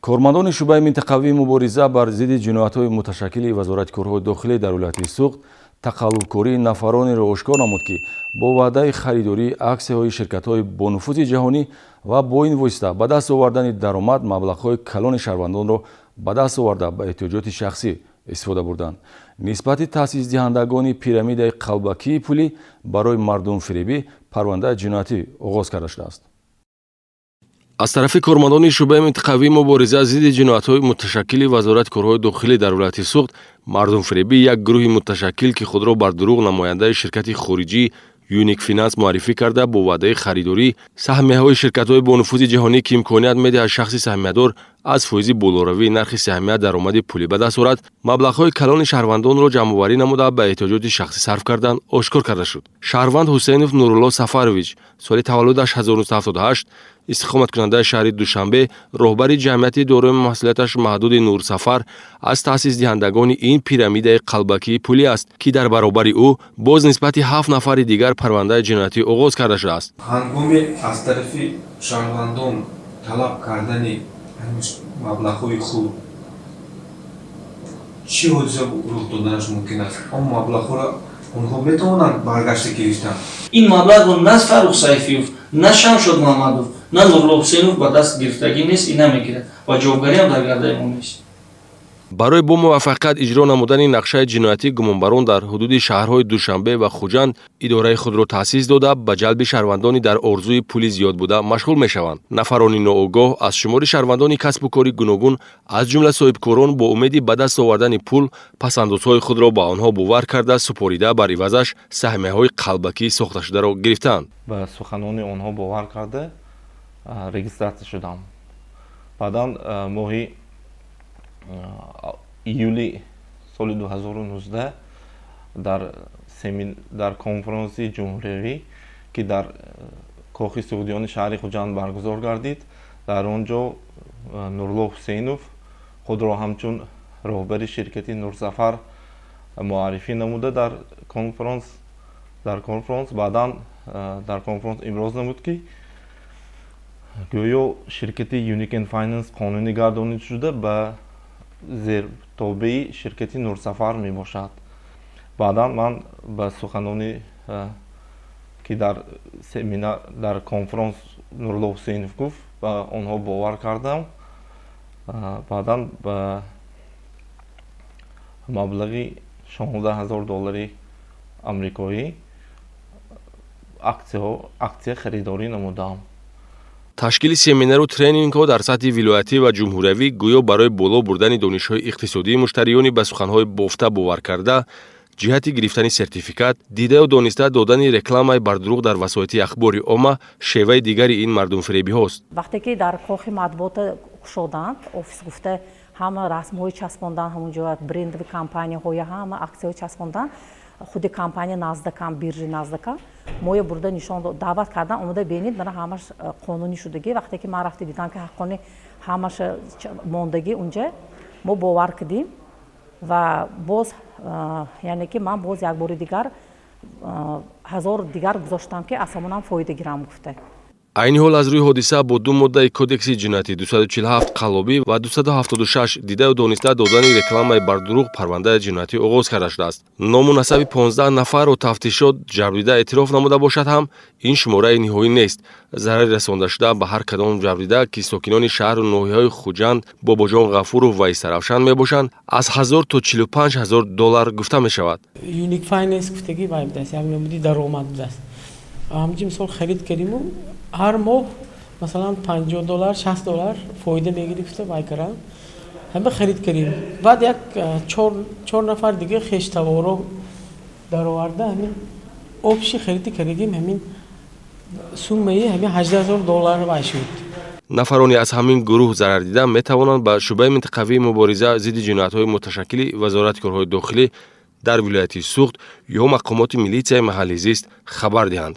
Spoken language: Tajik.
Кормандони шӯъбаи минтақавии мубориза бар зидди ҷиноятҳои муташаккили Вазорати корҳои дохилӣ дар вилояти Суғд тақаллубкории нафаронеро ошкор намуд, ки бо ваъдаи харидории аксияҳои ширкатҳои бонуфузи ҷаҳонӣ ва бо ин восита ба даст овардани даромад маблағҳои калони шаҳрвандонро ба даст оварда, ба эҳтиёҷоти шахсӣ истифода бурданд. Нисбати таъсисдиҳандагони пирамидаи қалбакии пулӣ барои мардумфиребӣ парвандаи ҷиноятӣ оғоз карда шудааст. Аз тарафи кормандони шӯъбаи минтақавии мубориза зидди ҷиноятҳои муташаккили Вазорати корҳои дохилӣ дар вилояти Суғд мардумфиребии як гурӯҳи муташаккил, ки худро бар дурӯғ намояндаи ширкати хориҷии Юник Финанс муаррифӣ карда, бо ваъдаи харидорӣ саҳмияҳои ширкатҳои бонуфузи ҷаҳонӣ, ки имконият медиҳад шахси саҳмиядор аз фоизи болоравии нархи саҳмия даромади пулӣ ба даст орад, маблағҳои калони шаҳрвандонро ҷамъоварӣ намуда, ба эҳтиёҷоти шахсӣ сарф кардан ошкор карда шуд. Шаҳрванд Ҳусейнов Нурулло Сафарович, соли таваллудаш 1978, истиқоматкунандаи шаҳри Душанбе, роҳбари ҷамъияти дорои масъулияташ маҳдуди «Нурсафар», аз таъсисдиҳандагони ин пирамидаи қалбакии пулӣ аст, ки дар баробари ӯ боз нисбати ҳафт нафари дигар парвандаи ҷиноятӣ оғоз карда шудааст. Ҳангоми аз тарафи шаҳрвандон талаб кардани маблағҳои худ чӣ ҳодиса рух доданаш мумкин аст? Он маблағҳоро онҳо метавонанд баргашта гирифтан? Ин маблағро на Фаррух Сайфиев, на Шамшод Муҳаммадов, на Нурулло Ҳусейнов ба даст гирифтагӣ нест и намегирад ва ҷавобгариам дар гардаи мо нест. Барои бо муваффақият иҷро намудани нақшаи ҷиноятӣ гумонбарон дар ҳудуди шаҳрҳои Душанбе ва Хуҷанд идораи худро таъсис дода, ба ҷалби шаҳрвандони дар орзуи пули зиёд буда машғул мешаванд. Нафарони ноогоҳ аз шумори шаҳрвандони касбу кори гуногун, аз ҷумла соҳибкорон, бо умеди ба даст овардани пул пасандозҳои худро ба онҳо бовар карда супорида, бар ивазаш саҳмияҳои қалбакӣ сохташударо гирифтаанд. Ба суханони онҳо бовар карда, регистрация шудам. Баъдан моҳи июли соли 2019 дар конфронси ҷумҳуриявӣ, ки дар Кохи Суғдиёни шаҳри Хуҷанд баргузор гардид, дар он ҷо Нурулло Ҳусейнов худро ҳамчун роҳбари ширкати «Нурсафар» муаррифӣ намуда, дар конфронс баъдан дар конфронс имроз намуд, ки гӯё ширкати Uniken Finance қонунӣ гардонида шуда, ба зертобеи ширкати «Нурсафар» мебошад. Баъдан ман ба суханони, ки дар семинар, дар конфронс Нурулло Ҳусейнов гуфт, ба онҳо бовар кардам. Баъдан ба маблағи 16 000 доллари амрикоӣ аксия харидорӣ намудам. Ташкили семинару тренингҳо дар сатҳи вилоятӣ ва ҷумҳуриявӣ гӯё барои боло бурдани донишҳои иқтисодии муштариёни ба суханҳои бофта боваркарда ҷиҳати гирифтани сертификат, дидаю дониста додани рекламаи бардурӯғ дар васоити ахбори омма шеваи дигари ин мардумфиребиҳост. Вақте ки дар кохи матбуота кушоданд офис гуфта, ҳама расмҳои часпондан, ҳамунҷо брендовый компанияҳоя, ҳама аксияҳо часпондан, худи компания Наздакам, биржи Наздакам моя бурда нишон даъват кардан: «Омода бинед, мана ҳамаш қонунӣ шудагӣ». Вақте ки ман рафта дидам, ки ҳаққони ҳамаша мондагӣ унҷа, мо бовар кардем ва боз, яъне ки ман боз як бори дигар 1000 дигар гузоштам, ки аз ҳамонам фоида гирам гуфта. Айни ҳол аз рӯи ҳодиса бо ду моддаи Кодекси ҷиноятӣ: 247 қаллобӣ ва 276 дидаю дониста додани рекламаи бардурӯғ парвандаи ҷиноятӣ оғоз карда шудааст. Ному насаби 15 нафарро тафтишот ҷабрдида эътироф намуда бошад ҳам, ин шумораи ниҳоӣ нест. Зарари расондашуда ба ҳар кадом ҷабрдида, ки сокинони шаҳру ноҳияҳои Хуҷанд, Бобоҷон Ғафуров ва Истаравшан мебошанд, аз 1000 то 45 ҳазор доллар гуфта мешавад. Unique Finance гуфтагӣ вай будааст, як намуди даромад будааст. Ҳамҷи мисол харид кардиму, ҳар моҳ масалан 50 доллар, 60 доллар фоида мегирифта, вай кардам, ҳама харид кардем. Баъд як чор нафар дига хештаворо дароварда, ҳамин общий хариди кардагим, ҳамин суммаи ҳамин 18 000 доллар вай шуд. Нафароне аз ҳамин гурӯҳ зарардида метавонанд ба шӯъбаи минтақавии мубориза зидди ҷиноятҳои муташаккили Вазорати корҳои дохилӣ дар вилояти Суғд ё мақомоти милитсияи маҳаллӣ зист хабар диҳанд.